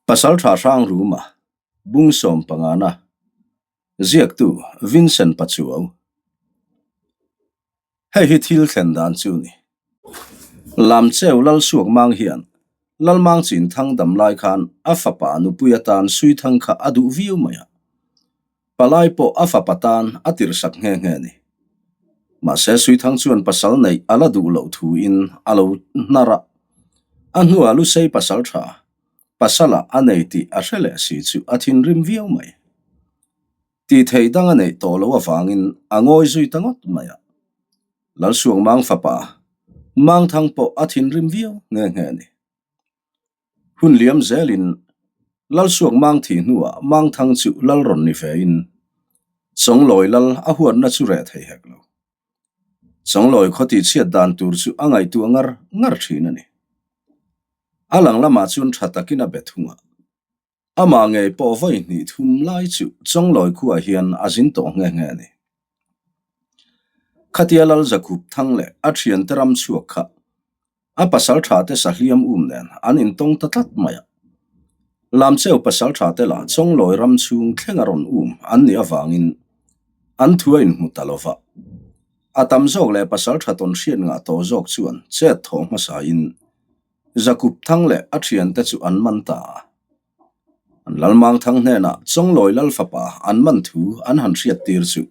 Pasaltha Hrangruma, Bung Sawmpangana, Ziaktu Vincent Pachuau. Hei hi thil thlen dan chu ni. Lamcheu Lalsuak Mang hian Lalmang Chin Thang dam lai khan a fapa nupui atan Suithang kha a duh viau mai a. Palai pawh a fapa tan a tirhsak nghe nghe a ni. Mahse Suithang chuan pasal neih a la duh loh thuin a lo hnar a. A hnuah Lusei pasal tha, pasalah a nei tih a hre leh si chu a thinrim viau mai. Tih theih dang a neih tawh loh avangin a ngawi zui ta ngawt mai a. Lalsuangmang fapa Mangthang pawh a thinrim viau nghe nghe a ni. Hun liam zelin Lalsuak Mang thih hnuah Mangthang chu lal rawn ni vein Chawnglawi lal a huatna chu reh thei hek lo. Chawnglawi khaw tihchhiat dan tur chu a ngaihtuah ngar ngar thin a ni. A lang lamah chuan tha takin a be thung a. Amah ngei pawh vawi hnih thum lai chu Chawnglawi khuaah hian a zin tawh nghe nghe a ni. Khatia Lal Zakhup Thang leh a thiante ram chhuak kha a pasal tha te sahliam um nen an intawng ta tlat mai a. Lamcheu pasal tha te lah Chawnglawi ram chhung thleng a rawn um an nih avangin an thu a inhmu ta lo va. A tam zawk leh pasal tha tawn hriat ngah tawh zawk chuan chet thawh hmasain Zakup Thang leh a thiante chu an man ta a. An Lalmangthang hnenah Chawnglawi Lal fapa an man thu an han hriat tir chu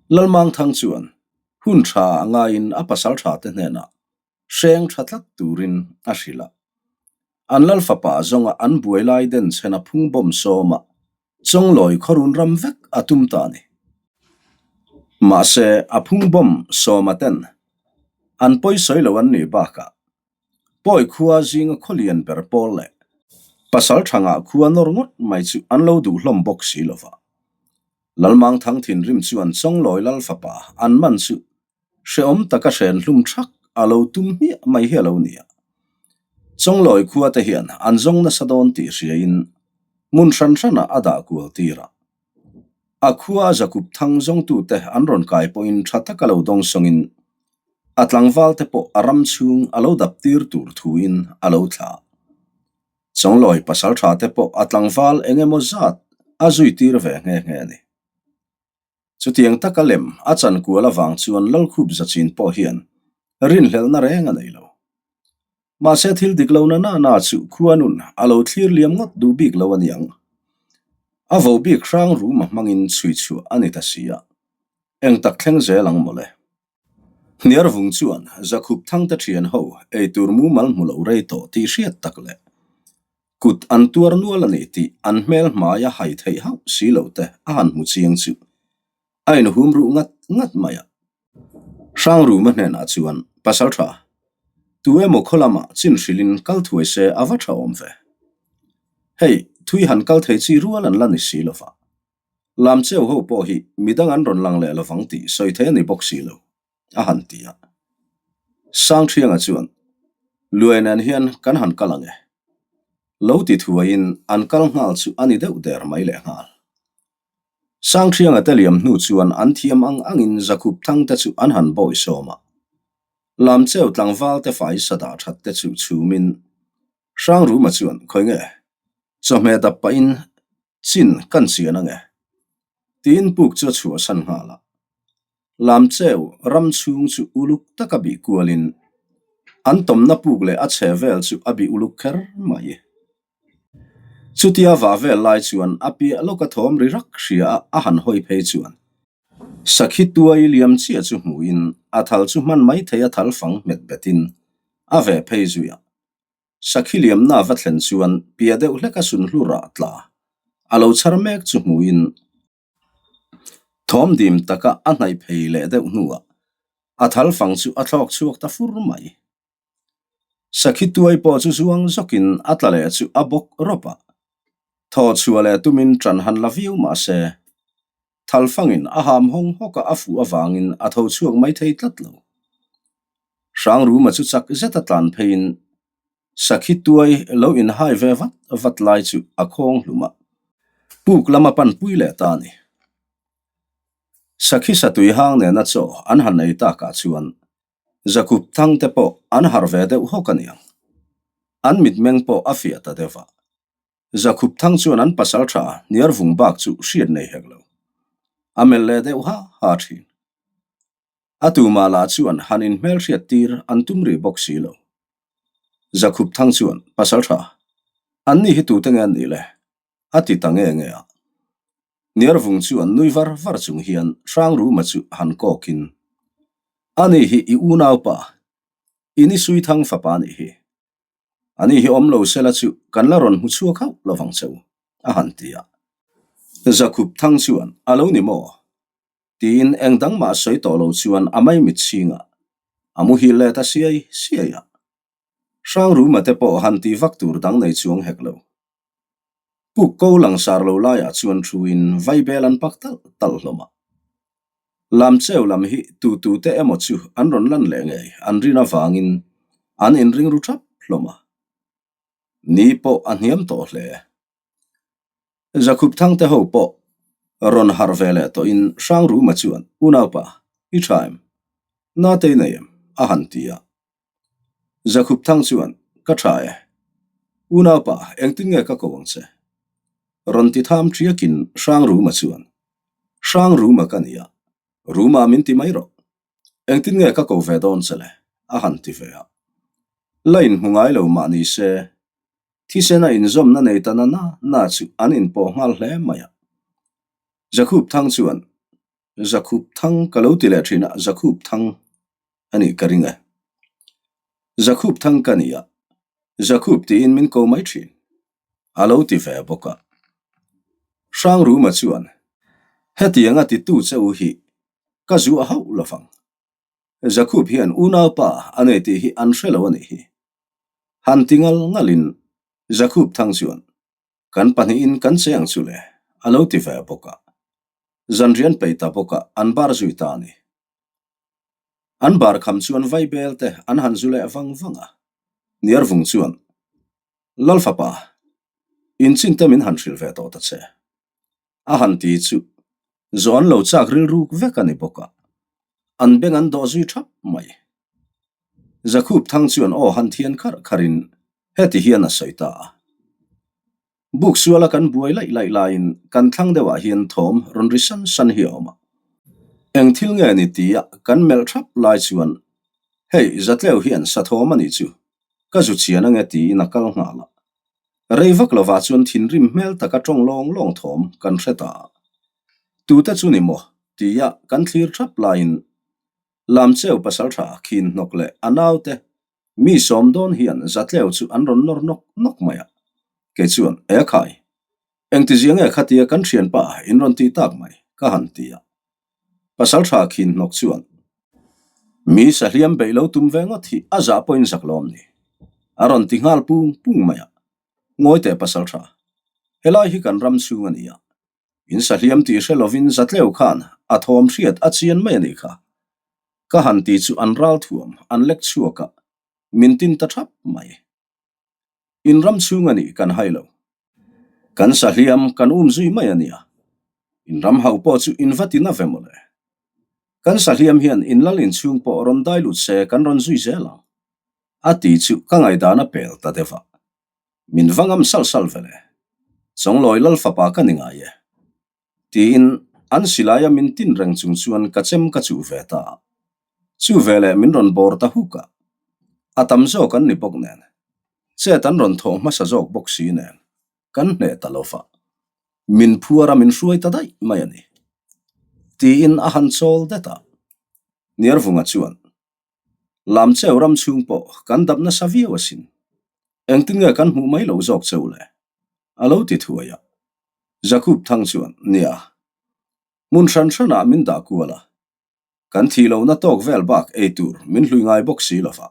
Lalmangthang chuan hun tha a ngaiin a pasal tha te hnenah hreng tha tlat turin a hrilh a. An Lal fapa zawnga an buai lai den chhen a phung bawm sawm a, Chawnglawi khawrun ram vek a tum ta a ni. Mahse, a phung bawm sawma ten an pawisawi lo an nih bakah Pawi khua zinga khawlian ber pawl leh pasal thangah khua nawr ngawt mai chu an lo duh hlawm bawk si lo va. Lalmangthang thinrim chuan Chawnglawi Lal fapa an man chu hrehawm taka hren hlum thak a lo tum hmiah mai hi a lo ni a. Chawnglawi khua te hian an zawng nasa dawn tih hriain hmun hran hranah a dah kual tir a. A khua a zakup thang zawngtute an rawn kai pawhin tha taka lo dawng sawngin a tlangval te pawh a ram chhung a lo dap tir tur thuin a lo thlah. Chawnglawi pasal tha te pawh a tlangval eng emaw zat a zui tir ve nghe nghe a ni. Chutiang taka lem a chan kual avang chuan Lalkhup zachin pawh hian rinhlelhna reng a nei lo. Mahse thil dik lo na na na chu khuanun a lo thlir liam ngawt duh bik lo a niang. A vo bik hrang rum a hmangin chhui chhuah a ni ta si a, eng tak thleng zel ang mawle. Hniarvung chuan Zakhup Thangte thian ho eitur mumal hmu lo rei tawh tih hriat tak leh kut an tuar nual a ni tih an hmel hmai a hai theih hauh si lo te a han hmu chiang chu a inhum ruh ngat ngat mai a. Hrangruma hnenah chuan, Pasal tha, tu emaw khaw lamah chin hrilhin kal thuai se a va tha awm ve. Hei, thui han kal thei chi rual an la ni si lo va. Lamcheu ho pawh hi midang an rawn lang leh lovang tih sawi thei a ni bawk si lo, a han ti a. Sangthianga chuan, Luai nen hian kan han kal ang e. Lo ti thuaiin an kal nghal chu a ni deuh der mai lehnghal. Sangthianga te liam hnu chuan an thiam ang angin Zakhup Thang te chu an han bawi sawm a. Lamcheu tlangval te fai sa dah that te chu chhumin Hrangruma chuan khawi nge chawhmeh dap pahin chin kan chian ange tiin puk chu a chhuahsan nghal a. Lamcheu ram chhung chu uluk taka bih kualin an tawmna puk leh a chhe vel chu a bih uluk kher mai. Chutia vah vel lai chuan a piah lawka thawm ri rak hria a a han hawi phei chuan Sakhi tuai liam chiah chu hmuhin a thal chu hman mai thei a thal fang hmet betin a ve phei zui a. Sakhi liamna va thlen chuan piah deuh hleka sunhlu rah tla a lo chhar mek chu hmuhin thawm dim taka a hnaih phei leh deuh hnuah a thal fang chu a thlawk chhuak ta fur mai. Sakhi tuai pawh chu zuang zawkin a tla leh chu a bawk rawp a, thaw chhuah leh tumin ṭan han la viau mah se, thalfangin a ham hawng hawk a a fuh avangin a tho chhuak mai thei tlat lo. Hrangruma chu chak zeta tlan pheiin Sakhi tuai lo inhai ve vat vat lai chu a khawng hlum a, puk lama panpui leh ta a ni. Sakhi satui hang nena chaw an han ei takah chuan Zakup thang te pawh an harh ve deuh hawk a niang. An mitmeng pawh a fiah ta deuh a. Zakhup Thang chuan an pasal tha Hniarvung bak chu hriat nei hek lo. A melh leh deuh ha ha thin. A tumah lah chuan han inhmelhriat tir an tum rih bawk si lo. Zakhup Thang chuan, Pasal tha, an ni hi tute nge an nih le? A ti ta nge nge a. Hniarvung chuan nui var var chung hian Hrangruma chu han kawkin, Ani hi i unaupa, i ni Suithang fapa nih hi. Ani hi awm lo sela chu kan la rawn hmu chhuak hauh lovang che u, a han ti a. Zakhup Thang chuan, A lo ni maw? Tiin eng dang mah sawi tawh lo chuan a maimit chhingah a muhil leh ta siai siai a. Hrangruma te pawh han tih vak tur dang nei chuang hek lo. Puk ko langsar lo laiah chuan thuin vaibel an pak talh talh hlawm a. Lamcheu lam hi tu tu te emaw chu an rawn lan leh ngei an rin avangin an inring ru thap hlawm a. Ni pawh a hniam tawh hle. Zakhup Thangte ho pawh rawn harh ve leh tawhin Hrangruma chuan, Unaupa, i tha em? Natei nei em? a han ti a. Zakhup Thang chuan, Ka tha e. Unaupa, engtin nge ka ko ang che? Rawn ti tham ṭiakin Hrangruma chuan, Hrangruma ka ni a, Ruma min ti mai rawh. Engtin nge ka ko ve dawn che le? a han ti ve a. La inhmu ngai lo mah ni se, Thisena inzawmna nei ta na na na chu an inpawh nghal hle mai a. Zakhup Thang chuan, Zakhup Thang ka lo ti leh thin a, Zakhup Thang a nih ka ring e. Zakhup Thang ka ni a, Zakhup tiin min ko mai thin, a lo ti ve bawk a. Hrangruma chuan, Hetianga titu che u hi ka zuah hauh lovang. Jakub hian unaupa a nei tih hi an hre lo a nih hi. Han ti ngal ngalin Jakub thang chuan, Kan pahnihin kan che ang chu le, a lo ti ve bawk a. Zanrian peih ta bawk a, an bar zui ta a ni. An bar kham chuan vaibel te an han zu leh vang vang a. Niarvung chuan, Lalfapa, inchinte min han hrilh ve tawh ta che. A han ti chu zawh an lo chak rilruk vek a ni bawk a, an beng an dawh zui thap mai. Zakhup Thang chuan aw han thian kharh kharhin heti hian a sawi ta a, Buk suala kan buai laih laih laiin kan thlang deuhah hian thawm rawn ri san san hi a awm a. Eng thil nge ni tia kan melh thap lai chuan hei Zatleu hian sa thawm a nih chu, ka zu chian ange tiin a kal nghal a. Rei vak lovah chuan thinrim hmel taka tawng lawng lawng thawm kan hre ta a. Tute chu ni maw? tia kan thlir thap laiin Lamcheu pasaltha khin hnawk leh a naute mi sawm dawn hian Zatleu chu an rawn nawr nawk nawk mai a. Kei chuan, E khai, engtizia nge khatia kan thianpa in rawn tih tak mai? ka han ti a. Pasaltha khin hnawk chuan, Mi sahliam beih lo tum ve ngawt hi a zah pawhin zak lawm ni? A rawn ti nghal pung pung mai a. Ngawi teh Pasaltha, helai hi kan ram chhung a ni a. In sahliam tih hre lovin Zatleu khan a thawm hriat a chian mai a nih kha. Ka han ti chu an ral thuam, an lek chhuak a, min tin ta thap mai. In ram chhung a nih kan hai lo. Kan sahliam kan um zui mai a nia. In ram ho pawh chu in va ti na ve mawle. Kan sahliam hian in lal in chhung pawh rawn dai lut se kan rawn zui zel ang. A ti chu ka ngaihdan a pel ta deuh a. Min va ngam sal sal ve le. Chawnglawi lal fapa ka ni ngai e. Tiin an silaia min tin reng chung chuan ka chem ka chuh ve ta a. Chu veleh min rawn bawr ta huk a. A tam zawk an ni bawk nen. Chet an rawn thawh hmasa zawk bawk si nen kan hneh ta lo va. Min phuar a min hruai ta daih mai a ni. Tiin a han chawl det a. Niarvunga chuan Lamcheu ram chhung pawh kan dap nasa viau asin. Engtin nge kan hmuh mai loh zawk cheu le? A lo ti thuai a. Jakub Thang chuan, Nia. Hmun hran hranah min dah kual a. Kan thih lohna tawk vel bak ei tur min hlui ngai bawk si lo va.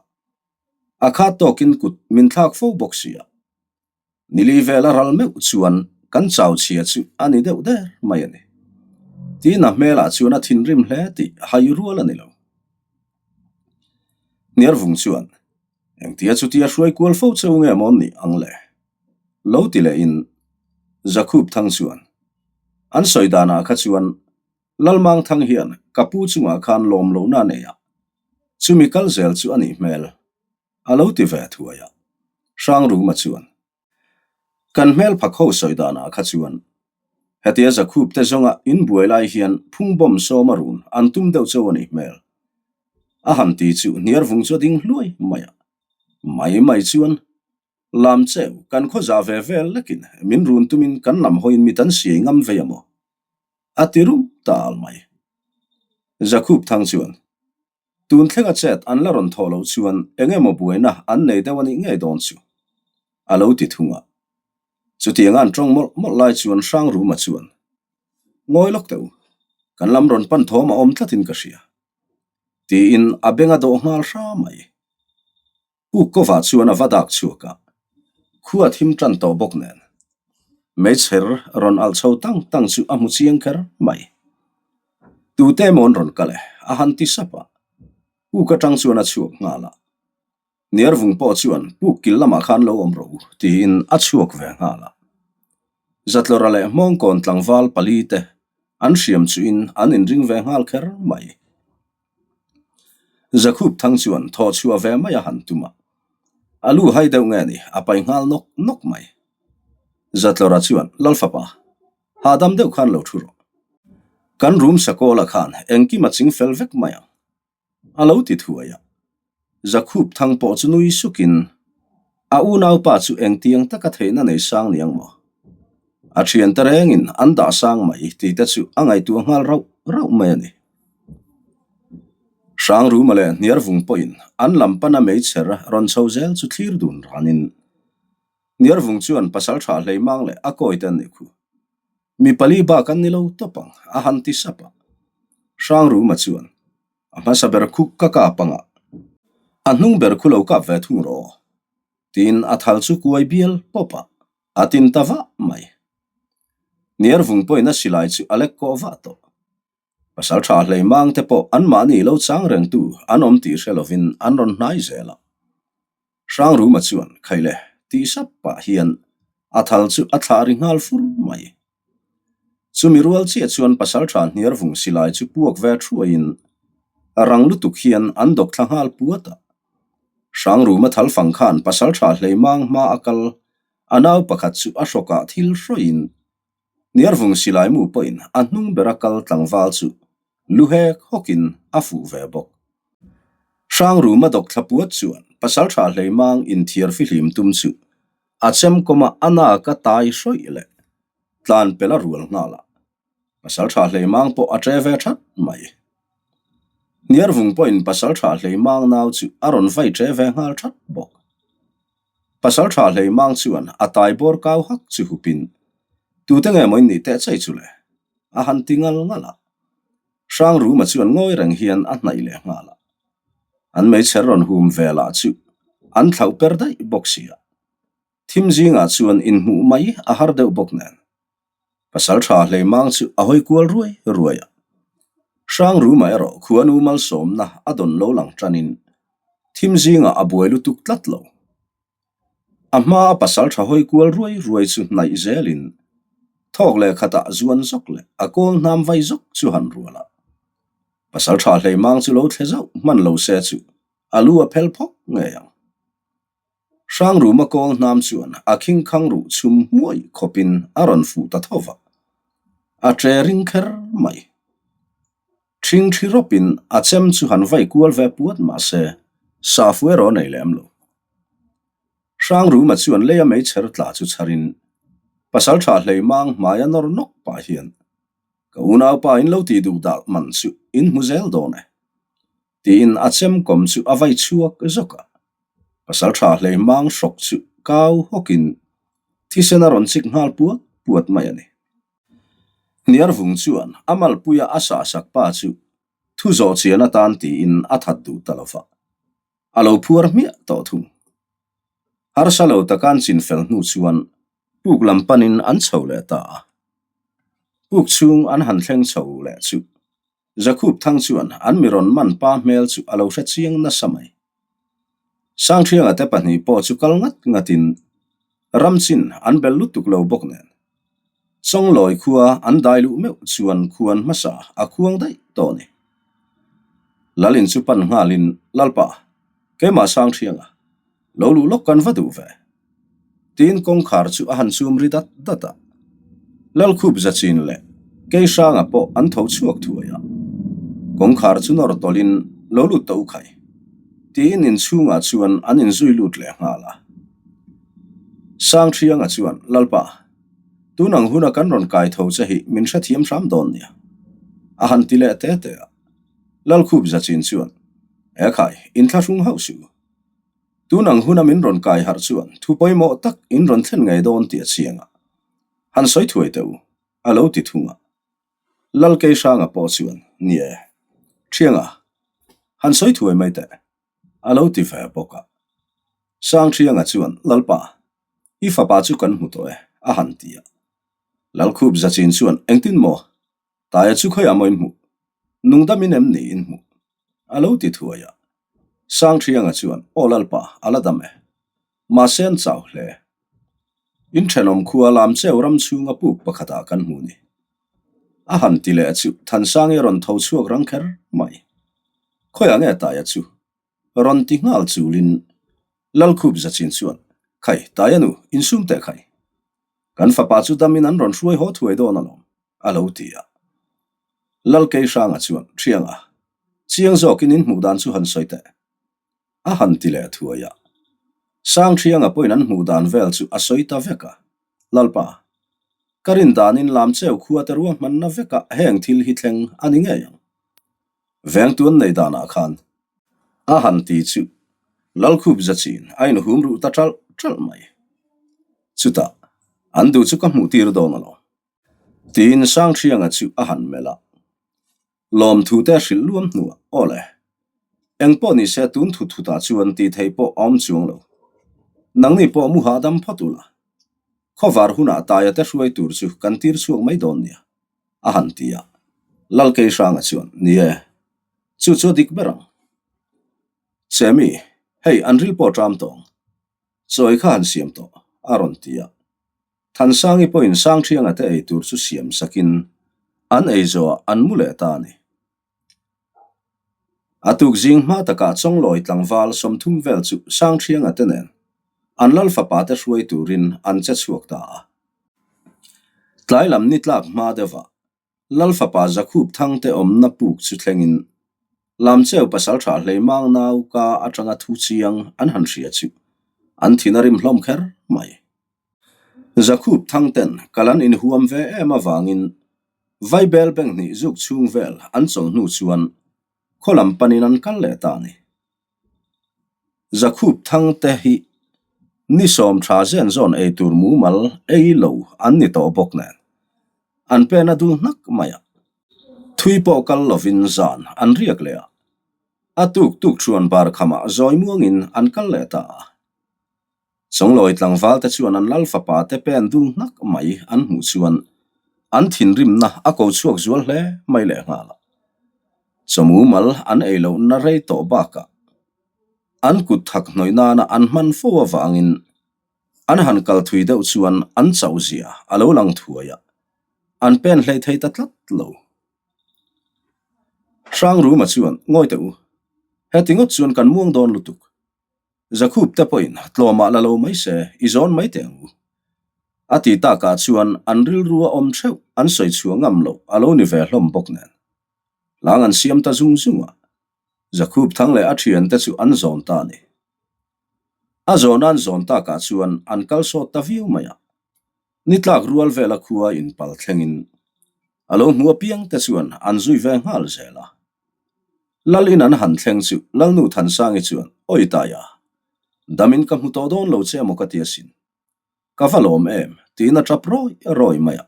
A khat tawkin kut min thlak fo bawk si a. Nili vela ral meuh chuan kan chau chhia chu a ni deuh der mai a ni. Tina hmelah chuan a thinrim hle tih hai rual a ni lo. Hniarvung chuan, Engtia chutia hruai kual fo cheu nge maw nih ang le? Lo ti lehin Jakub Thang chuan, An sawi danah kha chuan Lalmang Thang hian ka pu chungah khan lawm lohna a nei a, chumi kal zel chu a nih hmel. A lo ti ve thuai a, Hrangruma chuan. Kan hmelphak ho sawi danah kha chuan hetia Zakhup te zawnga inbuai lai hian phungbawm sawma run an tum deuh chauh a nih hmel. A han ti chu hniarvung chu a ding hluai mai a. Mai mai chuan Lam cheu kan khaw zah ve vel lekin min run tumin kan lam hawiin mit an siai ngam vei a maw? A ti rum ta al mai. Zakhup thang chuan Tun thlenga chet an la rawn thawh loh chuan eng emaw buaina an nei deuh a nih ngei dawn chu, a lo ti thung a. Chutianga an tawng mawlh mawlh lai chuan Hrangruma chuan, Ngawi lawk teh u, kan lam rawn pan thawm a awm tlatin ka hria, tiin a beng a dawh nghal hra mai. Puk kovah chuan a va dak chhuak a, khua thim tan tawh bawk nen meichher rawn alh chho tang tang chu a hmu chiang kher mai. Tute emaw an rawn kal e, a han ti sap a, puk atang chuan a chhuak nghal a. Niarvung pawh chuan puk kil lamah khan lo awm rawh u tiin a chhuak ve nghal a. Zatlawra leh Hmawngkawn tlangval pali te an hriam chuhin an inring ve nghal kher mai. Zakhup thang chuan thawh chhuah ve mai a han tum a, a lu hai deuh nge ni a pai nghal nawk nawk mai. Zatlawra chuan, Lalfapa, hahdam deuh khan lo thu rawh. Kan room sakawla khan engkim a ching fel vek mai ang. A lo ti thuai a, Zakhup thang pawh chu nui sukin, A unaupa chu engtiang taka theihna nei sang ni ang maw? A thiante rengin an dah sang mai tih te chu a ngaihtuah nghal rauh rauh mai a ni. Hrangruma leh Hniarvung pawhin an lam pana meichher rawn chho zel chu thlir dun ranin Hniarvung chuan pasal tha hleimang leh a kawi te an nih khu. Mi pali bak an ni lo tawp ang, a han ti sap a. Hrangruma chuan a hmasa ber khu ka kap ang a, a hnung ber khu lo kap ve thung rawh aw, tiin a thal chu kuai bial pawp a. A tin ta vah mai. Niarvung pawhin a silai chu a lek kawh vah tawh. Pasal tha hleimang te pawh anmahni lo chang rengtu an awm tih hre lovin an rawn hnai zel a. Hrangruma chuan Khaile tih sap pah hian a thal chu a thlah ri nghal fur mai. Chumi rual chiah chuan pasal tha hniarvung silai chu puak ve thuaiin rang lutuk hian an dawk thla nghal puat a. Hrangruma thal fang khan pasal tha hleimang hma a kal a nau pakhat chu a hrawkah thil hrawiin Hniarvung silai mu pawhin a hnung bera kal tlangval chu lu hek hawkin a fuh ve bawk. Hrangruma dawk thla puat chuan pasaltha hleimang inthiar fihlim tum chu a chemkawma a nak a tai hrawih leh tlan pel a rual nghal a, pasaltha hleimang pawh a ṭe ve that mai. Hniarvung pawhin pasaltha hleimang nau chu a rawn vai ṭe ve nghal that bawk. Pasalṭha Hleimang chuan a tai bawr kau hak chu hupin, Tute nge maw in nih teh chei chu le? a han ti ngal ngal a. Hrangruma chuan ngawi reng hian a hnaih leh nghal a. An meichher rawn hum ve lah chu an thlauh per daih bawk si a. Thim zingah chuan inhmuh mai a har deuh bawk nen. Pasalṭha Hleimang chu a hawi kual ruai ruai a. Hrangruma erawh khuanu malsawmna a dawn lo lang ṭanin thim zingah a buai lutuk tlat lo. A hmaa pasalṭha hawi kual ruai ruai chu hnaih zelin thawk leh khatah zuan zawk leh a kawl hnam vai zawk chu han rual a. Pasalṭha Hleimang chu lo thle zauh hman lo se chu a lu a phel phawk ngei ang. Hrangruma kawl hnam chuan a khingkhang ruh chhum hmuai khawpin a rawn fuh ta tho va, a ṭe ring kher mai. Ṭhing ṭhi rawpin a chem chu han vai kual ve puat mah se, safu erawh a nei lem lo. Hrangruma chuan leia meichher tla chu chharin pasalṭha hleimang hmaia nawr nawk pah hian, Ka unaupa in lo tih duh dah man chu in hmu zel dawn e. Tiin a chemkawm chu a vai chhuak zawk a. Pasal tha hlei mang hrawk chu kau hawkin thisen a rawn chik nghal puat puat mai a ni. Hniarvung chuan a malpuia a sahsak pa chu thu zawh chian atan tiin a that duh ta lo va, a lo phuar hmiah tawh thung. Harsa lo taka an chin fel hnu chuan puk lam panin an chho leh ta a. Puk chhung an han thleng chho leh chu Zakhup thang chuan an mi rawn man pa hmel chu a lo hre chiang nasa mai. Sangthianga te pahnih pawh chu kal ngat ngatin ramchin an bel lutuk lo bawk nen. Chawnglawi khua an dai luh meuh chuan khuan hmasa a khuang daih tawh a ni. Lalin chu pan nghalin, Lalpa, keimah Sangthianga, lo luh lawk kan va duh ve. Tiin kawngkhar chu a han chum ri dat dat a. Lalkhup Zachin leh Keihranga pawh an tho chhuak thuai a. Kawngkhar chu nawr tawlhin lo lut ta u khai. Tiin inchhungah chuan an inzui lut leh nghal a. Sangṭhianga chuan, Lalpa, tun ang huna kan rawn kai tho che hi min hrethiam hram dawn nia, a han ti leh te te a. Lalkhup Zachin chuan, E khai, inthlahrung hauh suh u. Tun ang huna min rawn kai harh chuan thu pawimawh tak in rawn thlen ngei dawn tih a chiang a, han sawi thuai teh u, a lo ti thung a. Lalkei hranga pawh chuan, Ni e, Thianga, han sawi thuai mai teh, a lo ti ve bawk a. Sangthianga chuan, Lalpa, i fapa chu kan hmu tawh e, a han ti a. Lalkhup Zachin chuan, Engtin maw? Taia chu khawiah maw in hmuh? Nungdamin em ni in hmuh? A lo ti thuai a. Sangṭhianga chuan, Aw Lalpa, a la dam e. Mahse an chau hle. In ṭhenawm khua Lamcheu ram chhunga puk pakhatah kan hmu ni. A han ti leh chu Thansangi a rawn tho chhuak rang kher mai. Khawiah nge Taia chu? Rawn ti nghal chulin Lalkhup Zachin chuan, Khai, Taia nu, insum teh khai. Kan fapa chu damin an rawn hruai haw thuai dawn alawm. a lo ti a. Lalkei Hranga chuan, Thianga, chiang zawkin in hmuh dan chu han sawi teh. A han ti leh thuai a. Sang Thianga pawhin an hmuh dan vel chu a sawi ta vek a. Lalpa, ka rin danin Lamcheu khua te ruahmanna vekah heng thil hi thleng a ni ngei ang. Vengtu an nei danah khan a han ti chu Lalkhup Zachin a inhum ruh ta ṭalh ṭalh mai. Chutah, an duh chu ka hmuh tir dawn alawm. Tiin Sangṭhianga chu a han melh a, Lawmthu te hrilh luam hnuah, Aw le, eng pawh ni se tun thut thutah chuan tih theih pawh a awm chuang lo. Nangni pawh mu hahdam phawt ula, khawvar hunah taia te hruai tur chu kan tir chhuak mai dawn nia, a han ti a. Lalkeihranga chuan, Ni e, chu chu a dik ber ang. Chemi, hei an ril pawh ṭam tawh ang. Chawi kha han siam tawh, a rawn ti a. Thansangi pawhin Sangṭhianga te ei tur chu siam sakin an ei zawhah an mu leh ta a ni. A tuk zing hma takah Chawnglawi tlangval 30 vel chu Sangṭhianga te nen an lal fapa te hruai turin an che chhuak ta a. Tlai lam ni tlak hma deuhah Lal fapa Zakhup Thangte awmna puk chu thlengin Lamcheu pasalṭha Hleimang nau ka aṭanga thu chiang an han hria chu an thin a rim hlawm kher mai. Zakhup Thangten kal an inhuam ve em avangin Vaibel bank hnih zuk chhung vel an chawlh hnu chuan khaw lam panin an kal leh ta a ni. Zakhup Thangte hi ni 10 zen zawn ei tur mumal ei lo an ni tawh bawk nen an pen a dul hnak mai a. Thui pawh kal lovin zan an riak leh a, a tuk tuk chuan bar khamah zawi muangin an kal leh ta a. Chawnglawi tlangval te chuan an lal fapa te pen dul hnak mai an hmuh chuan an thinrimna a ko chhuak zual hle mai leh nghal a. Chawmu mal an ei lohna rei tawh bakah an kut thak hnawih nana an hman fo avangin an han kal thui deuh chuan an chauh zia a lo lang thuai a, an pen hlei thei ta tlat lo. Hrangruma chuan, Ngawi teh u, heti ngawt chuan kan muang dawn lutuk. Zakhup te pawhin tlawmah la lo mai se, i zawn mai teh ang u. A ti takah chuan an rilru a awm theuh an sawi chhuah ngam loh a lo ni ve hlawm bawk nen. Hlang an siam ta zung zung a, Zakhup thang leh a thiante chu an zawn ta a ni. A zawn an zawn takah chuan an kal sawt ta viau mai a, ni tlak rual vela khua inpal thlengin a lo hmu apiang te chuan an zui ve nghal zel a. Lal in an han thleng chu Lalnu Thansangi chuan, Awi Taia, damin ka hmu tawh dawn lo che emaw ka ti asin. Ka va lawm em? tiin a tap rawi rawi mai a.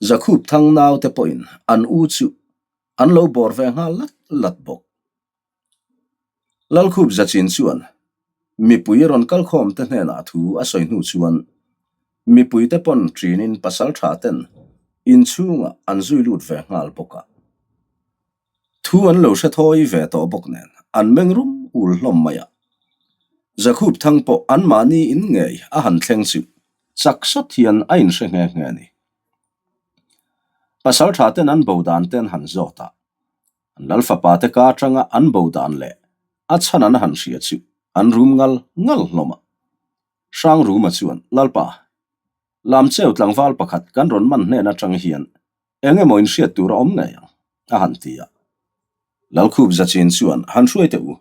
Zakhup thang naute pawhin an u chu an lo bawr ve nghal lat lat bawk. Lalkhup Zachin chuan mipui rawn kalkhawm te hnenah thu a sawi hnu chuan mipuite pawn ṭinin pasalṭha ten inchhungah an zui lut ve nghal bawk a. Thu an lo hre thawi ve tawh bawk nen an meng rum ul hlawm mai a. Zakhup thang pawh anmahni in ngei a han thleng chu chak sawt hian a inhre nghe nghe a ni. Pasalṭha ten an bo dan te an han zawt a. An lal fapa te ka atanga an bo dan leh a chhan an han hria chu an rum ngal ngal hlawm a. Hrangruma chuan, Lalpa, Lamcheu tlangval pakhat kan rawn man hnen atang hian eng emaw inhriat tur a awm ngei ang, a han ti a. Lalkhup Zachin chuan, Han hruai teh u.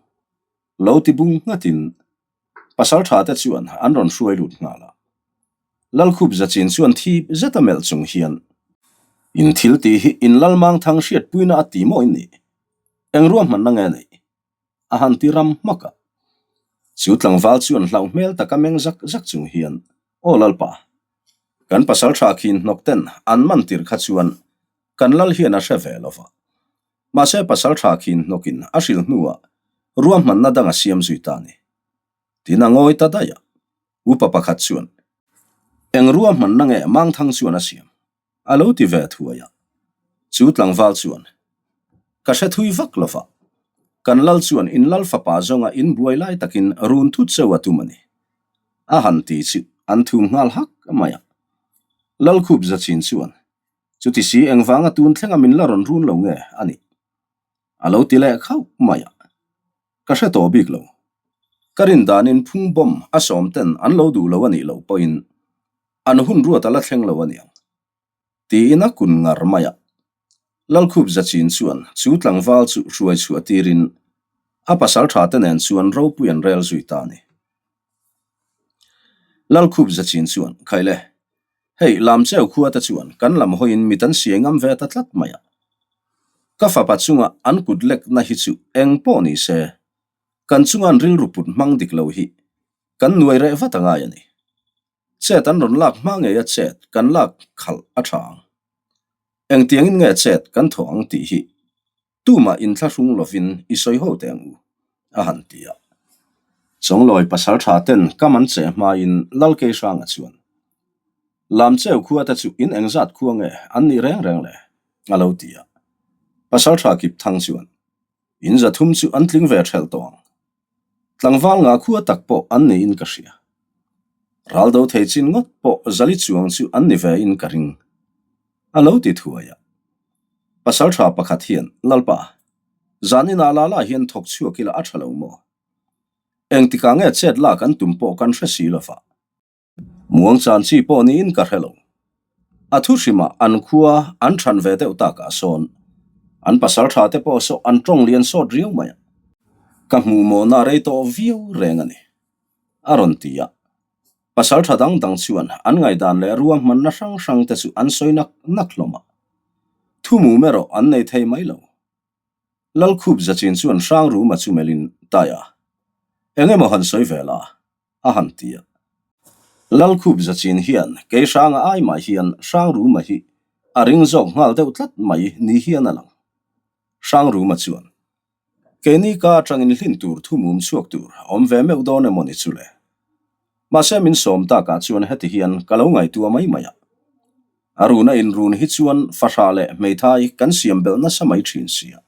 Lo ti bung nghatin Pasaltha te chuan an rawn hruai lut nghal a. Lalkhup Zachin chuan thip zeta melh chung hian, In thil tih hi in Lalmangthang hriatpuina a ti maw in nih? Eng ruahmanna nge neih? A han ti ram hmak a. Chu tlangval chuan hlauh hmel taka meng zak zak chung hian, Aw Lalpa, kan pasaltha khin hnawk ten an man tir kha chuan kan lal hian a hre ve lo va. Mahse pasaltha khin hnawkin a hrilh hnuah ruahmanna dang a siam zui ta a ni. Tin a ngawi ta daih a. Upa pakhat chuan, Eng ruahmanna nge Mangthang chuan a siam? A lo ti ve thuai a. Chu tlangval chuan, Ka hre thui vak lo va. Kan lal chuan in lal fapa zawnga in buai lai takin run thut cheu a tum a ni. A han ti chu an thum nghal hak mai a. Lalkhup Zachin chuan, Chuti si engvanga tun thlenga min la rawn run lo nge a nih? A lo ti leh khauh mai a. Ka hre tawh bik lo. Ka rin danin phung bomb a sawm ten an lo duh lo a nih loh pawhin an hun ruat a la thleng lo a niang. Tiin a kun ngar mai a. Lalkhup Zachin chuan chu tlangval chu hruai chhuah tirin a pasal tha te nen chuan ropui an rel zui ta a ni. Lalkhup Zachin chuan, Khaile, hei Lamcheu khua te chuan kan lam hawiin mit an siai ngam ve ta tlat mai a. Ka fapa chunga an kut lekna hi chu eng pawh ni se, kan chunga an rilru put hmang dik lo hi kan nuai reh vat a ngai a ni. Chet an rawn lak hma ngei a chet kan lak khalh a tha ang. Engtiangin nge chet kan thawh ang tih hi tumah inthlahrung lovin i sawi ho teh ang u, a han ti a. Chawnglawi pasal tha ten kam an cheh hmain Lalkeihranga chuan, Lamcheu khua te chu in engzat khua nge an nih reng reng le? a lo ti a. Pasal tha Kipthang chuan, In zathum chu an tling ve thelh tawh ang. Tlangval nga khua tak pawh an niin ka hria. Ral do thei chin ngawt pawh zali chuang chu an ni ve in ka ring. A lo ti thuai a. Pasal tha pakhat hian, Lalpa, zan inah la la hian thawk chhuak ila a tha lo maw? Engtikah nge chet lak an tum pawh kan hre si lova. Muang chan chi pawh niin ka hre lo. A thu hrimah an khua an than ve deuh takah sawn an pasal tha te pawh saw an tawng lian sawt riau mai a. Ka hmuh mawhna rei tawh viau reng a ni, a rawn ti a. Pasal tha dang dang chuan an ngaihdan leh ruahmanna hrang hrang te chu an sawi nak nak hlawm a. Thu mum erawh an nei thei mai lo. Lalkhup Zachin chuan Hrangruma chu melhin, Taia, eng emaw han sawi ve la? a han ti a. Lalkhup Zachin hian kei hranga ai mah hian Hrangruma hi a ring zawk nghal deuh tlat mai ni hian a lang. Hrangruma chuan, Keini ka atangin hlin tur thu mum chhuak tur awm ve meuh dawn emaw ni chu le? Mahse min sawm takah chuan heti hian ka lo ngaihtuah mai mai a. A runa inrun hi chuan fahrah leh hmeithai kan siam belh nasa mai thin sia.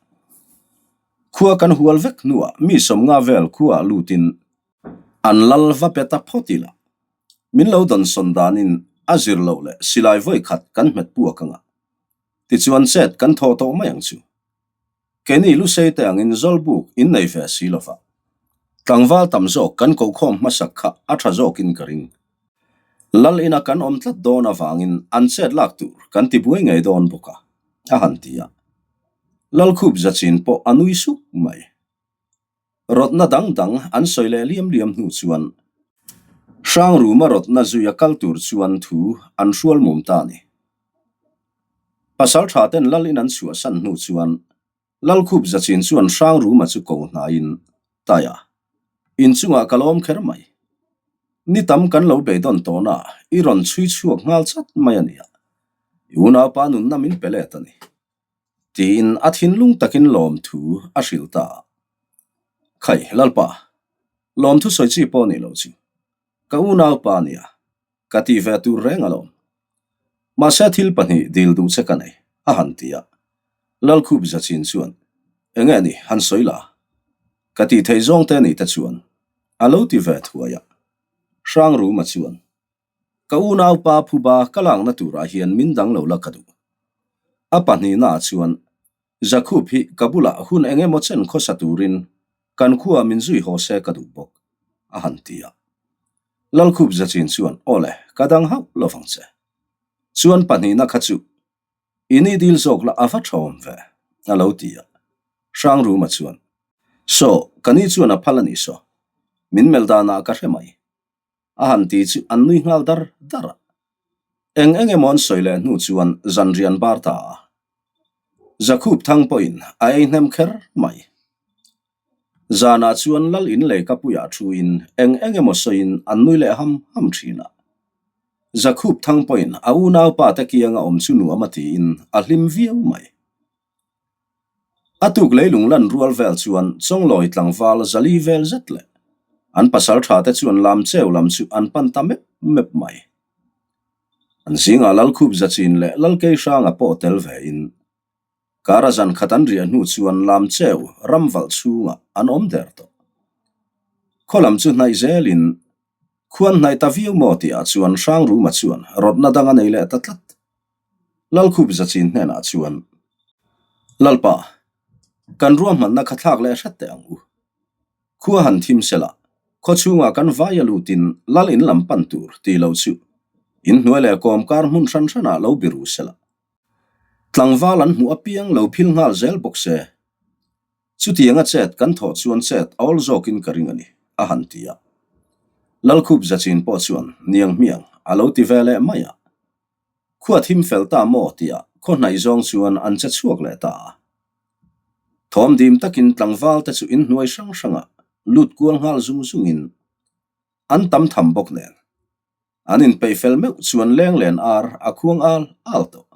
Khua kan hual vek hnuah mi sawmnga vel khuaah lutin An lal va pe ta phawt ila, min lo dawnsawn danin a zir loh leh silai vawi khat kan hmet puak anga, tichuan chet kan thawh tawh mai ang chu. Keini Lusei te angin Zawlbuk in nei ve si lova, tlangval tam zawk kan kohkhawm hmasak kha a tha zawkin ka ring. Lal ina kan awm tlat dawn avangin an chet lak tur kan ti buai ngei dawn bawk a, a han ti a. Lalkhup Zachin pawh a nui suk mai. Rawtna dang dang an sawi leh liam liam hnu chuan Hrangruma rawtna zuia kal tur chuan thu an hrual mum ta a ni. Pasal tha ten lal in an chhuahsan hnu chuan Lalkhup Zachin chuan Hrangruma chu ko hnaiin, Taia, inchungah ka lawm kher mai. Ni tam kan lo beidawn tawhna i rawn chhui chhuak nghal chat mai a nia. I unaupa nunna min pe let a ni. Tiin a thinlung takin lawmthu a hrilh ta a. Khai, Lalpa, lawmthu sawi chi pawh ni lo chu. Ka unaupa nia, ka ti ve tur reng alawm. Mahse thil pahnih dil duh che ka nei, a han ti a. Lalkhup Zachin chuan, Enge ni, han sawi la. Ka tih theih zawng te ni te chuan, a lo ti ve thuai a. Hrangruma chuan, Ka unaupa phuba ka lakna turah hian min dang lo la ka duh. A pahnihnaah chuan Jakub hi ka bulah hun eng emaw chen khawsa turin kan khuaa min zui haw se ka duh bawk, a han ti a. Lalkhup Zachin chuan, Aw le, ka dang hauh lo vang che. Chuan pahnihna kha chu i ni dil zawk la a va tha awm ve, a lo ti a. Hrangruma chuan, Saw, ka ni chuan a phal a nih saw. Min melh danah ka hre mai. A han ti chu an nui nghal dar dar a. Eng eng emaw an sawi leh hnu chuan zanrian bar ta a. Zakhup thang pawhin a ei hnem kher mai. Zanah chuan Lal in lei kapuiah thuin eng eng emaw sawiin an nui leh ham ham thin a. Zakhup thang pawhin a unaupa te kianga awm chu nuam a tiin a hlim viau mai. A tuk leilung lan rual vel chuan Chawnglawi tlangval zali vel zet leh an pasal tha te chuan lam cheu lam chu an pan ta mep mep mai. An zingah Lalkhup Zachin leh Lalkeihranga pawh tel vein Kara zan khat an riah hnu chuan Lamcheu ram valh chhungah an awm der tawh. Khaw lam chu hnaih zelin khuan hnaih ta viau maw tihah chuan Hrangruma chuan rawtna dang a nei leh ta tlat. Lalkhup Zachin hnenah chuan, Lalpa, kan ruahmanna kha thlak leh hret teh ang u. Khua han thim sela, khaw chhungah kan vai a lutin lal in lam pan tur tih loh chu inhnuai leh kawmkar hmun hran hranah lo biru sela. Tlangval an hmuh apiang lo phil nghal zel bawk se. Chutianga chet kan thawh chuan chet a awl zawkin ka ring a ni, a han ti a. Lalkhup Zachin pawh chuan niang hmiang a lo ti ve leh mai a. Khua thim fel ta maw tia khaw hnaih zawng chuan an che chhuak leh ta a. Thawm dim takin tlangval te chu inhnuai hrang hrangah lut kual nghal zung zungin an tam tham bawk nen. An inpeih fel meuh chuan leng len ar a khuang al al tawh.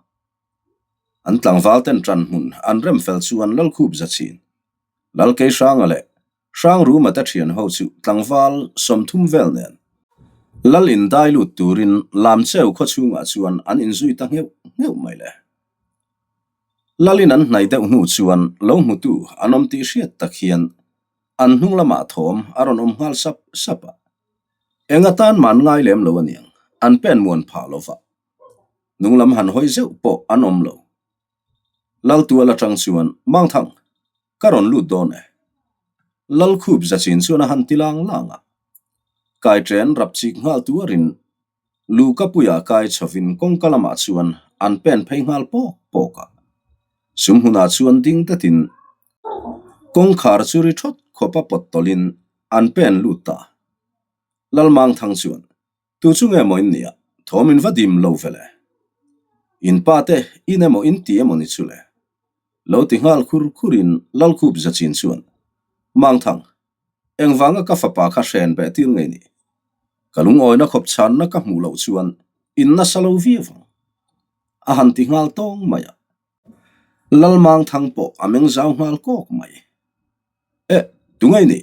An tlangval ten ṭan hmun an rem fel chuan Lalkhup Zachin, Lalkeihranga leh Hrangruma te ṭhian ho chu tlangval 30 vel nen Lal in dai lut turin Lamcheu khaw chhungah chuan an inzui ta ngheuh ngheuh mai le. Lal in an hnaih deuh hnu chuan lo hmutu an awm tih hriat tak hian an hnung lamah thawm a rawn awm nghal sap sap a. Eng atan man ngai lem lo aniang, an pen muan phah lo va. Nung lam han hawi zeuh pawh an awm lo. Laltual atang chuan, Mangthang, ka rawn lut dawn e. Lalkhup zachin chuan a han ti lang lang a. Kaiṭen rap chik nghal tuarin Lukapuia kai chhovin kawngka lamah chuan an pen phei nghal pawk pawk a. Sumhmunah chuan ding datin kawngkhar chu ri thawt khawpa pawt tawlhin an pen lut ta. Lalmangthang chuan, Tu chu nge maw in nia, thawm in va dim lo ve le. In pa te in emaw in ti emaw ni chu le. Lo ti nghal khur khurin Lalkhup Zachin chuan, Mangthang, Engvanga ka fapa kha hren beh tir ngei ni? Ka lungawina khawp chhanna ka hmuh loh chuan in nasa lo viau ang. A han ti nghal tawng mai a. Lalmangthang pawh a meng zau nghal kawk mai. Eh, tu ngei ni?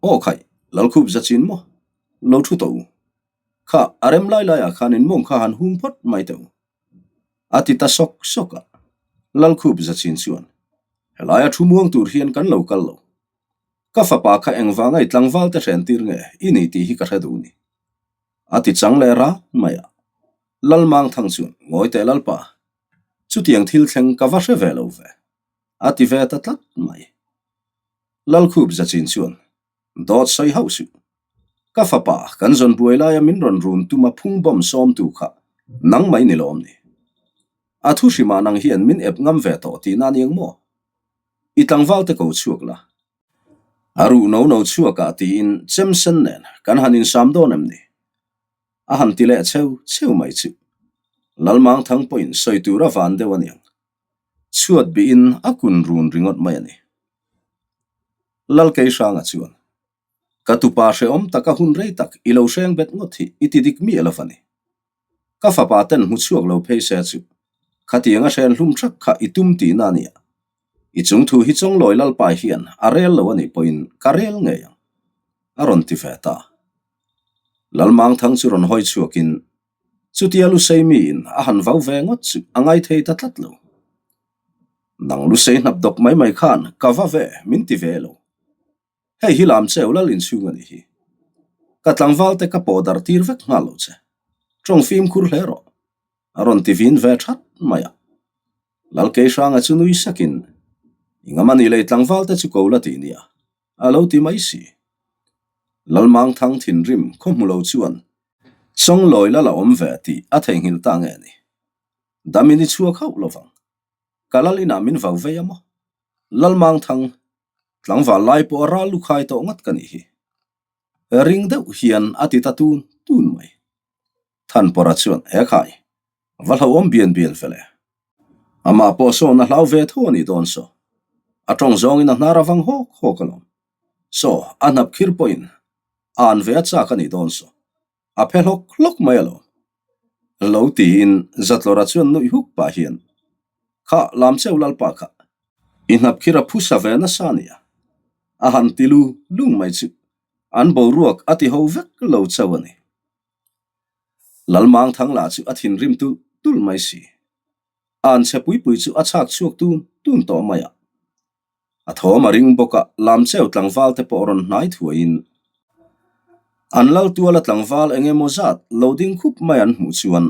Aw khaih, Lalkhup zachin maw? Lo thu tawh u. Kha, a rem lai laiah khan in mawng kha han hung phawt mai teh u. A ti ta sawk sawk a. Lalkhup zachin chuan, Helaia thu muang tur hian kan lo kal lo. Ka fapa kha engvanga i tlangval te hren tir nge i ni tih hi ka hre duh ni. A ti chang leh rat mai a. Lalmangthang chuan, Ngawi teh Lalpa, chutiang thil thleng ka va hre ve lo ve. A ti ve ta tlat mai. Lalkhup zachin chuan, Dawt sawi hauh suh. Ka fapa, kan zawn buai laia min rawn run tuma phung bawm sawmtu kha nang mai ni lawm ni. A thu hrimah nang hian min ep ngam ve tawh tihna aniang maw? I tlangval te ko chhuak la. A ruh no no chhuakah tiin chem sen nen kan han insam dawn em ni? A han ti leh cheu cheu mai chu. Lalmangthang pawhin sawi tur a van deuh aniang. Chhuat bihin a kun run ringawt mai a ni. Lalkeihranga chuan, Ka tupa hrehawm taka hun rei tak i lo hreng bet ngawt hi i ti dik miah lo va ni. Ka fapa ten hmu chhuak lo phei se chu khatiang a hren hlum thak kha i tum tihna a nia. I chung thu hi Chawnglawi Lalpai hian a rel lo a nih pawhin ka rel ngei ang, a rawn ti ve ta. Lalmangthang chu rawn hawi chhuakin chutia Lusei miin a han vau ve ngawt chu a ngaithei ta tlat lo. Nang Lusei hnap dawk mai mai khan ka va ve min ti ve lo. Hei hi lam cheu lal inchhung a nih hi. Ka tlangval te ka pawh darh tir vek nghal lo che. Tawng fimkhur hle rawh. A rawn ti vin ve that mai a. Lalkeihranga chu nui sakin, I ngam a ni lei tlangval te chu ko la ti nia, a lo ti mai si. Lalmangthang thinrim khaw hmu lo chuan Chawnglawi lal a awm ve tih a theihnghilh ta nge ni? Damin i chhuak hauh lovang. Ka lal inah min vau vei a maw? Lalmangthang, tlangval lai pawh a ral lukhai tawh ngat ka nih hi. Ring deuh hian a ti ta tun tun mai. Thanpawrha chuan, He khai, va hlauhawm bian bian fel e. Amah pawh sawn a hlau ve tho a nih dawn saw. A tawng zawngin a hnar a vang hawk hawk alawm. Saw, a hnap khir pawhin a an ve a chak a nih dawn saw. A phe hlawk hlawk mai alawm. Lo tiin Zatlawra chuan nuih huk pah hian, Kha, Lamcheu Lalpa kha, i hnap khir a phusa ve nasa a nia. A han ti lu lung mai chu an boruak a ti ho vek lo chauh a ni. Lalmangthang lah chu a thinrim tulh tulh mai si. A an chhe pui pui chu a chhak chhuak tun tun tawh mai a. A thawm a ring bawk a, Lamcheu tlangval te pawh rawn hnai thuaiin an lal tuala tlangval eng emaw zat lo ding khup mai an hmuh chuan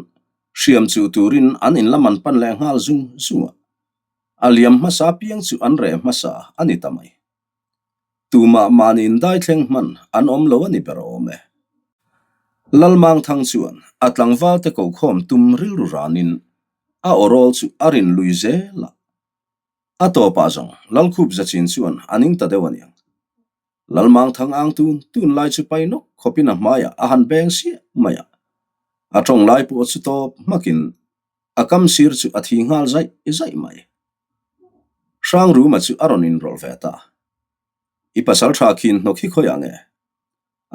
hriam chuh turin an in lam an pan leh nghal zung zung a. A liam hmasa piang chu an reh hmasa a ni ta mai. Tumah mahni indai thleng hman an awm lo a ni ber awm e. Lalmangthang chuan a tlangval te kokhawm tum rilru ranin a awrawl chu a rin lui zel a. A tawpah zawng Lalkhup Zachin chuan a ning ta deuh a niang. Lalmangthang ang tun tun lai chu pai nawk khawpin a hmaiah a han beng siah mai a. A tawng lai pawh chu tawp hmakin a kam sir chu a thi nghal zaih zaih mai. Hrangruma chu a rawn inrawlh ve ta. I pasal tha khin hnawk hi khawiah nge?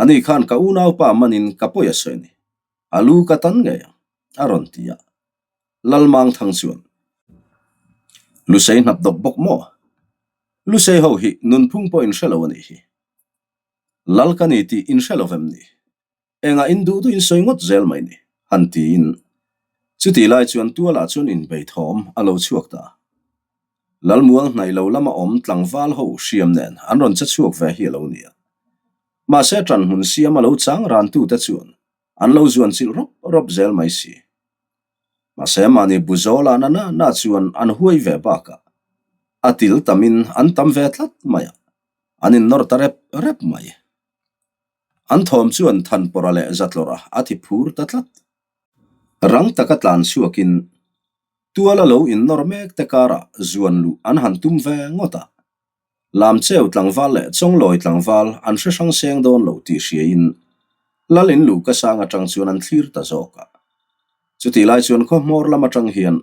Ani khan ka unaupa manin ka pawi a sawi a ni. A lu ka tan ngei ang, a rawn ti a. Lalmangthang chuan, Lusei hnap dawk bawk maw? Lusei ho hi nunphung pawh in hre lo a nih hi. Lal ka ni tih in hre lo vem ni? Engah in duh duh in sawi ngawt zel mai ni, han tiin. Chutih lai chuan tualah chuan inbei thawm a lo chhuak ta. Lalmual hnaih lo lama awm tlangval ho hriam nen an rawn che chhuak ve hi a lo ni a. Mahse ṭanhmun siam a lo chang rantute chuan an lo zuan chilh rawp rawp zel mai si. Mahse mahni bu zawlah na na na chuan an huai ve bakah a til tamin an tam ve tlat mai a, an innawr ta rep rep mai. An thawm chuan Thanpawrha leh Zatlawrha a ti phur ta tlat. Rang taka tlan chhuakin tuala lo innawr mek te karah zuan luh an han tum ve ngawt a. Lamcheu tlangval leh Chawnglawi tlangval an hre hrang seng dawn lo tih hriain Lal in luh ka sang atang chuan an thlir ta zawk a. Chutih lai chuan khaw hmawr lam atang hian,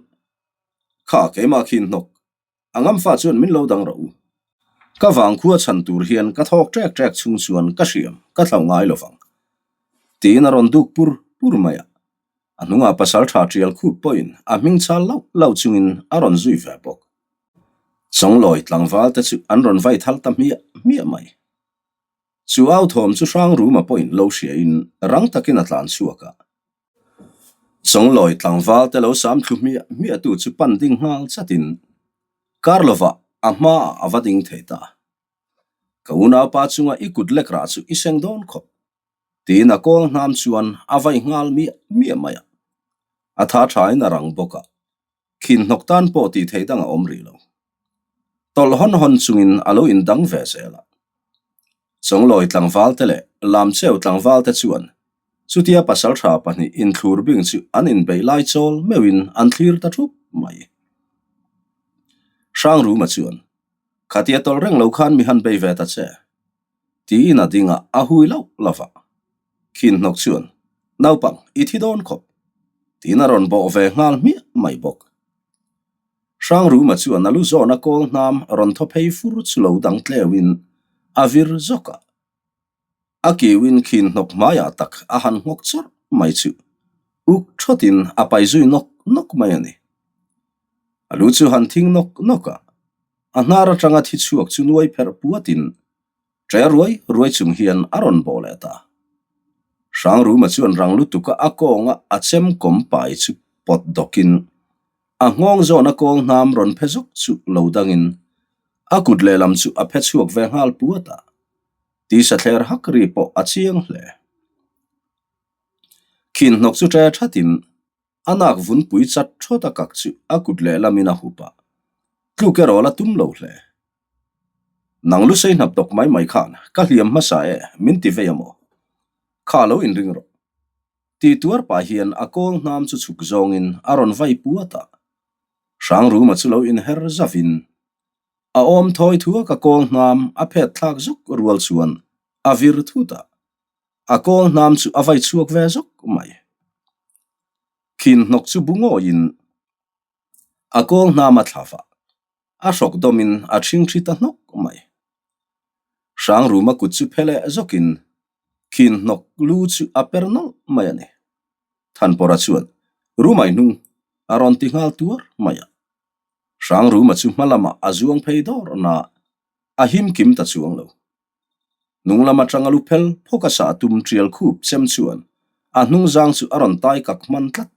Kha keimah khi hnawk A ngamfa chuan min lo dang rawh u. Ka vangkhua chhan tur hian ka thawk ṭek ṭek chhung chuan ka hriam, ka thlauh ngai lo vang. Tiin a rawn duk pur pur mai a. A hnungah pasal ṭha ṭial khup pawhin a hming chal lauh lauh chungin a rawn zui ve bawk. Chawnglawi tlangval te chu an rawn vai thal ta hmiah hmiah mai. Chu au thawm chu Hrangruma pawhin lo hriain rang takin a tlan chhuak a. Chawnglawi tlangval te lo sam thlu hmiah hmiah tu chu pan ding nghal chatin kar lovah a hmaah a va ding thei ta. Ka unaupa chunga i kut lek rah chu i seng dawn khawp, tiin a kawl hnam chuan a vai nghal miah miah mai a. A tha thain a rang bawk a, khin hnawk tan pawh tih theih dang a awm rih lo. Tawlh hawn hawn chungin a lo indang ve zel a. Chawnglawi tlangval te leh Lamcheu tlangval te chuan chutia pasaltha pahnih inthlur bing chu an inbeih lai chawl meuhin an thlir ta thup mai. Hrangruma chuan, Khatia tawlh reng lo khan mi han bei ve ta che. Tiin a ding a, a hui lauh lauh a. Khin hnawk chuan, Naupang, i thi dawn khawp. Tiin a rawn bawh ve nghal hmiah mai bawk. Hrangruma chuan a lu zawna kawl hnam rawn thaw phei fur chu lo dang tleuhin a vir zawk a. A kiuin khin hnawk hmaiah tak a han nghawk chawrh mai chu uk thawtin a pai zui nawk nawk mai a ni. A lu chu han thing nawk nawk a, a hnar atanga thi chhuak chu nuai pherh puatin ṭe ruai ruai chung hian a rawn bawh leh ta. Hrangruma chuan rang lutuka a kawnga a chem kawm pai chu pawt dawkin A nghawng zawna kawl hnam rawn phe zawk chu lo dangin a kut lehlam chu a phe chhuak ve nghal puat a, tisa thler hak ri pawh a chiang hle. Khin hnawk chu ṭe ṭhatin a nak vunpui chat ṭhawt a kak chu a kut lehlamin a hup a, tluk erawh la tum lo hle. Nang lusei hnap tawk mai mai khan ka hliam hmasa e min ti vei a maw? Kha lo inring rawh. Ti tuar pah hian a kawl hnam chu chhuk zawngin a rawn vai puat a. Hrangruma chu lo inher zavin a awm thawi thuak a kawl hnam a phet thlak zawk rual chuan a vir thut a. A kawl hnam chu a vai chhuak ve zawk mai. Khin hnawk chu bu ngawiin a kawl hnam a thla vah. A hrawk dawmin a ṭhingṭhi ta hnawk mai. Hrangruma kut chu phe leh zawkin khin hnawk lu chu a per nawlh mai a ni. Thanpawra chuan Rumai hnung a rawn ti nghal tuar mai a. Hrangruma chu hma lamah a zuang phei dawr na a him kim ta chuang lo. Hnung lam atanga lu phel phawk a sah tum ṭial khup chem chuan a hnung zang chu a rawn tai kak hman tlat.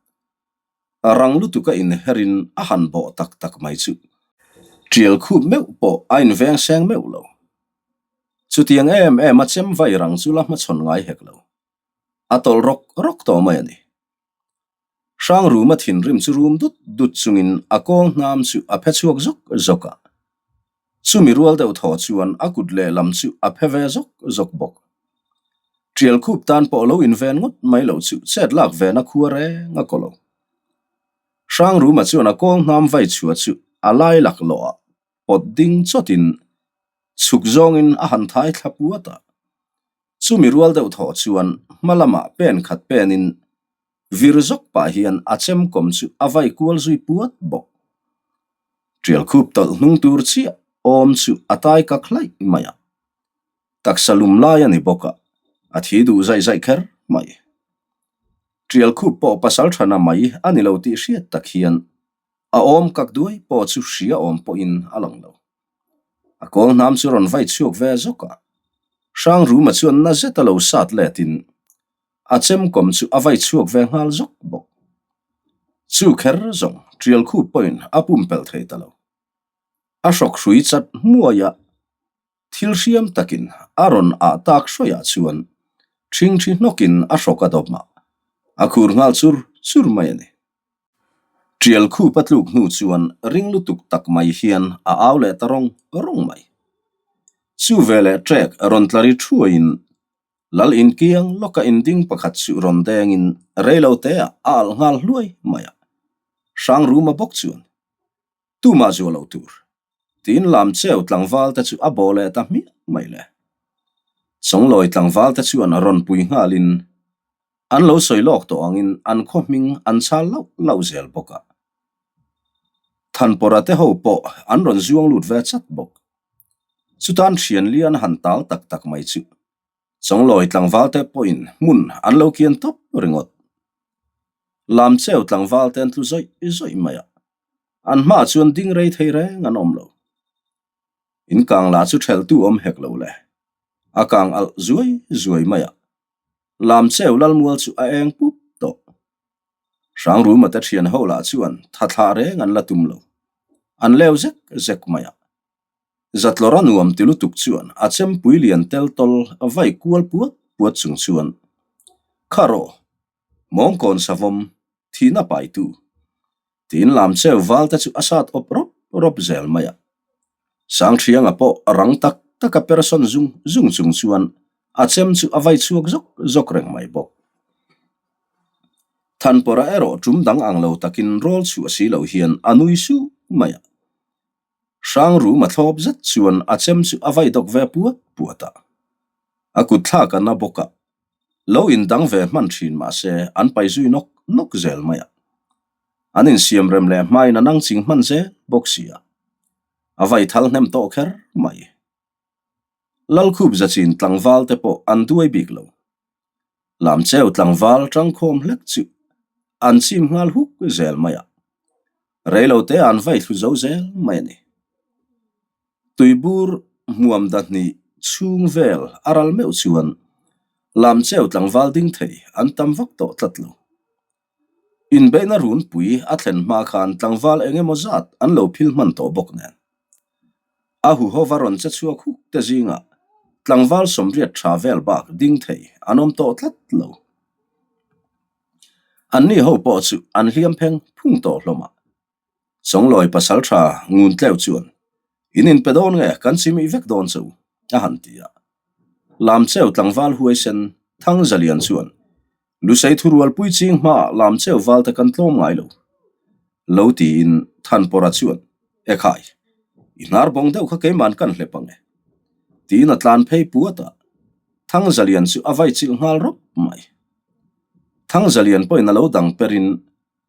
Rang lutuk a inherin a han bawh tak tak mai chu. Ṭial khup meuh pawh a inveng seng meuh lo. Chutiang em em a chem vai rang chu la hmachhawn ngai hek lo. A tawlh rawk rawk tawh mai a ni. Hrangruma thinrim chu rum dut dut chungin a kawng hnam chu a phe chhuak zawk zawk a. Chumi rual deuh thaw chuan a kut lehlam chu a phe ve zawk zawk bawk. Tial khup tan pawh lo inven ngawt mai lo chu chet lak vena khua reng a kaw lo. Hrangruma chuan a kawng hnam vai chhuah chu a lai laklawh ah pawt ding chawtin chhuk zawngin a han thai thla puat a. Chumi rual deuh thaw chuan hma lamah pen khat penin vir zawk pah hian a chemkawm chu a vai kual zui puat bawk. Tial khup tawlh hnung tur chiah awm chu a tai kak hlaih mai a. Taksa lum lai a ni bawk a, a thi duh zaih zaih kher mai. Tial khup pawh pasal thana mai a ni lo tih hriat tak hian a awm kak duai pawh chu hria awm pawhin a lang lo. A kawl hnam chu rawn vai chhuak ve zawk a, Hrangruma chuan na zet a lo sat letin a chemkawm chu a vai chhuak ve nghal zawk bawk. Chu kher zawng Tial khup pawhin a pumpelh thei ta lo. A hrawk hrui chat hmuai a, thil hriam takin a rawn ah tak hruaiah chuan ṭhingṭhi hnawkin a hrawk a dawp a, a khur nghal chur chur mai a ni. Tial khup a tluk hnu chuan ring lutuk tak mai hian a au leh ta rawng rawng mai. Chu veleh ṭek rawn tla ri thuaiin Lal inkiang lawka inding pakhat chu rawn dengin reilo teah a alh nghal hluai mai a. Hrangruma bawk chuan Tumah zuah lo tur tiin lam cheu tlangval te chu a bawh leh ta hmiah mai le. Chawnglawi tlangval te chuan rawn pui nghalin an lo sawi lawk tawh angin an khaw hming an chhal lauh lauh zel bawk a. Thanpawrha te ho pawh an rawn zuang lut ve chat bawk. Chutan thian lian han tal tak tak mai chu Chawnglawi tlangval te pawhin hmun an lo kian tawp ringawt. Lam cheu tlangval te an tlu zawih zawih mai a, an hmaah chuan ding rei thei reng an awm lo. In kang lah chu thelhtu awm hek lo le, a kang alh zuai zuai mai a, lam cheu lalmual chu a eng pup tawh. Hrangruma te thian ho lah chuan tha thlah reng an la tum lo, an leu zek zek mai a. Zatlawra nuam ti lutuk chuan a chempui lian tel tawl vai kual puat puat chung chuan, Kha rawh, mawngkawn savawm, thihna paitu. Tiin lam cheu val te chu a sat awp rawp rawp zel mai a. Sangthianga pawh rang tak taka persawn zung zung chung chuan a chem chu a vai chhuak zawk zawk reng mai bawk. Thanpawra erawh tum dang ang lo takin rawl chhuah si lo hian a nui suh mai a. Hrangruma thlawp zet chuan a chem chu a vai dawk ve puat puat a. A kut thlak a na bawk a, lo indang ve hman thin mah se an pai zui nawk nawk zel mai a. An insiam rem leh hmain a nang ching hman zel bawk si a, a vai thal hnem tawh kher mai. Lalkhup zachin tlangval te pawh an duai bik lo. Lamcheu tlangval tangkhawm hlek chu an chim nghal huk zel mai a, reilote an vai thlu zo zel mai a ni. Tuibur hmuam dahnih chhung vel a ral meuh chuan Lamcheu tlangval ding thei an tam vak tawh tlat lo. Inbeihna runpui a thlen hma khan tlangval eng emaw zat an lo phil hman tawh bawk nen. A huhova rawn che chhuak huk te zingah tlangval sawmriat tha vel bak ding thei an awm tawh tlat lo. Anni ho pawh chu an hliam pheng phung tawh hlawm a. Chawnglawi pasal tha ngun tleuh chuan. In inpe dawn nge kan chimih vek dawn che u, a han ti a. Lamcheu tlangval huaisen Thangzalian chuan, Lusei thurualpui ching hmaah Lamcheu valte kan tlawm ngai lo, lo tiin Thanpawra chuan, Ekhai, i hnar bawng deuh kha keiman kan hlep ang e, tiin a tlan phei puat a, Thangzalian chu a vai chilh nghal rawp mai. Thangzalian pawhin a lo dang perin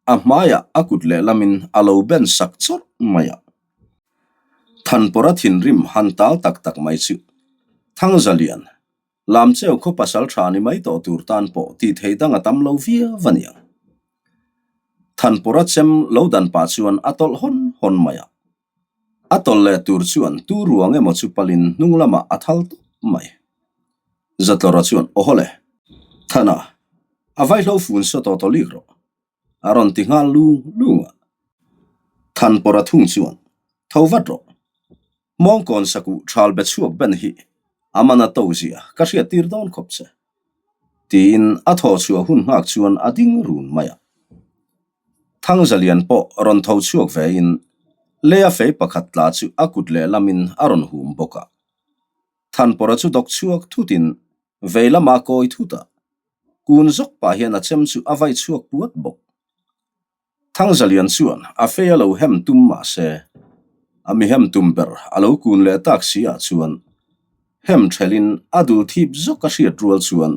A hmaiah a kut lehlamin a lo ben sak chawrh mai a. Thanpawra thinrim han tal tak tak mai chu Thangzalian, Lamcheu khaw pasal tha ni mai tawh tur tan pawh tih theih dang a tam lo viau a niang. Thanpawra chem lo dan pah chuan a tawlh hawn hawn mai a. A tawlh leh tur chuan tu ruang emaw chu palin hnung lamah a thal tawp mai. Zatlawra chuan, Awhawle, Thana, a vaihlo fun saw tawh tawh lik rawh, a rawn ti nghal lung lung a. Thanpawra thung chuan, Tho vat rawh, Hmawngkawn sakuh thal be chhuak ben hi a man a to zia ka hriat tir dawn khawp che, tiin a thaw chhuah hun nghak chuan a ding run mai a. Thangzalian pawh rawn tho chhuak vein leia fei pakhat tla chu a kut lehlamin a rawn hum bawk a. Thanpawra chu dawk chhuak thutin vei lama kawi thut a, kun zawk pah hian a chem chu a vai chhuak puat bawk. Thangzalian chuan a fei a lo hem tum mah se, a mi hem tum ber a lo kun leh tak si ah chuan hem thelin a dul thip zawk a hriat rual chuan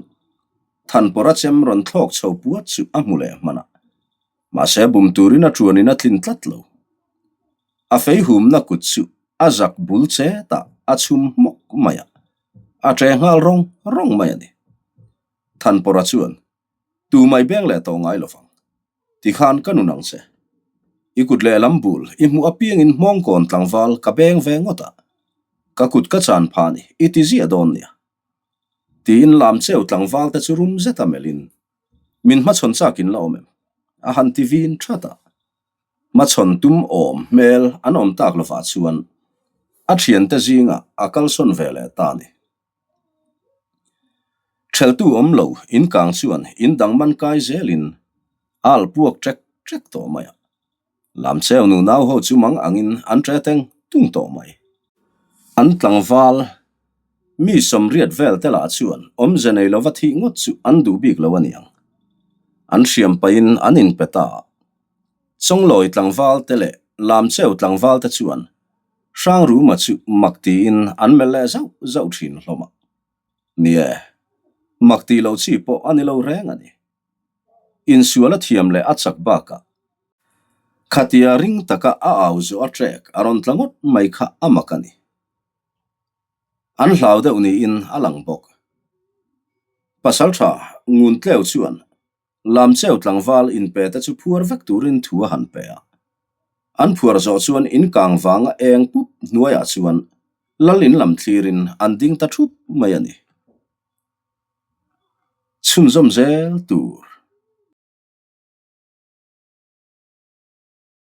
Thanpawra chem rawn thlawk chho puat chu a hmu leh hman a, mahse bum turin a tuanin a tlin tlat lo. A fei humna kut chu a zak bul chet a, a chhum hmawk mai a, a ṭe nghal rawng rawng mai a ni. Thanpawra chuan, Tu mai beng leh tawh ngai lovang, tikhan ka nun ang che. I kut lehlam bul i hmuh apiangin hmawngkawn tlangval ka beng ve ngawt a, ka kut ka chan pha ni i ti ziah dawn nia. Tiin lam cheu tlangval te chu rum zet a melhin, Min hmachhawn chak in la awm em? A han ti vin that a. Hmachhawn tum awm hmel an awm tak lovah chuan a thiante zingah a kalsawn ve leh ta a ni. Theltu awm lo in kang chuan in dang man kai zelin a al puak ṭek ṭek tawh mai a. Lamcheu nu nau ho chu mang angin an ṭe teng tung tawh mai. An tlangval mi sawmriat vel te lah chuan awmze nei lova thih ngawt chu an duh bik lo a niang. An hriam pahin an inpe ta a. Chawnglawi tlangval te leh Lamcheu tlangval te chuan Hrangruma chu mak tiin an melh leh zauh zauh thin hlawm a. Ni e, mak tih loh chi pawh a ni lo reng a ni. Insual a thiam leh a chak bakah khatia ring taka a au zawh a trek a rawn tla ngawt mai kha a mak a ni. An hlau deuh niin a lang bawk. Pasaltha Nguntleu chuan Lamcheu tlangval inpe te chu phuar vek turin thu a han pe a. An phuar zawh chuan in kang vanga eng pup hnuaiah chuan lal in lam thlirin an ding ta thup mai a ni. Chhunzawm zel tur.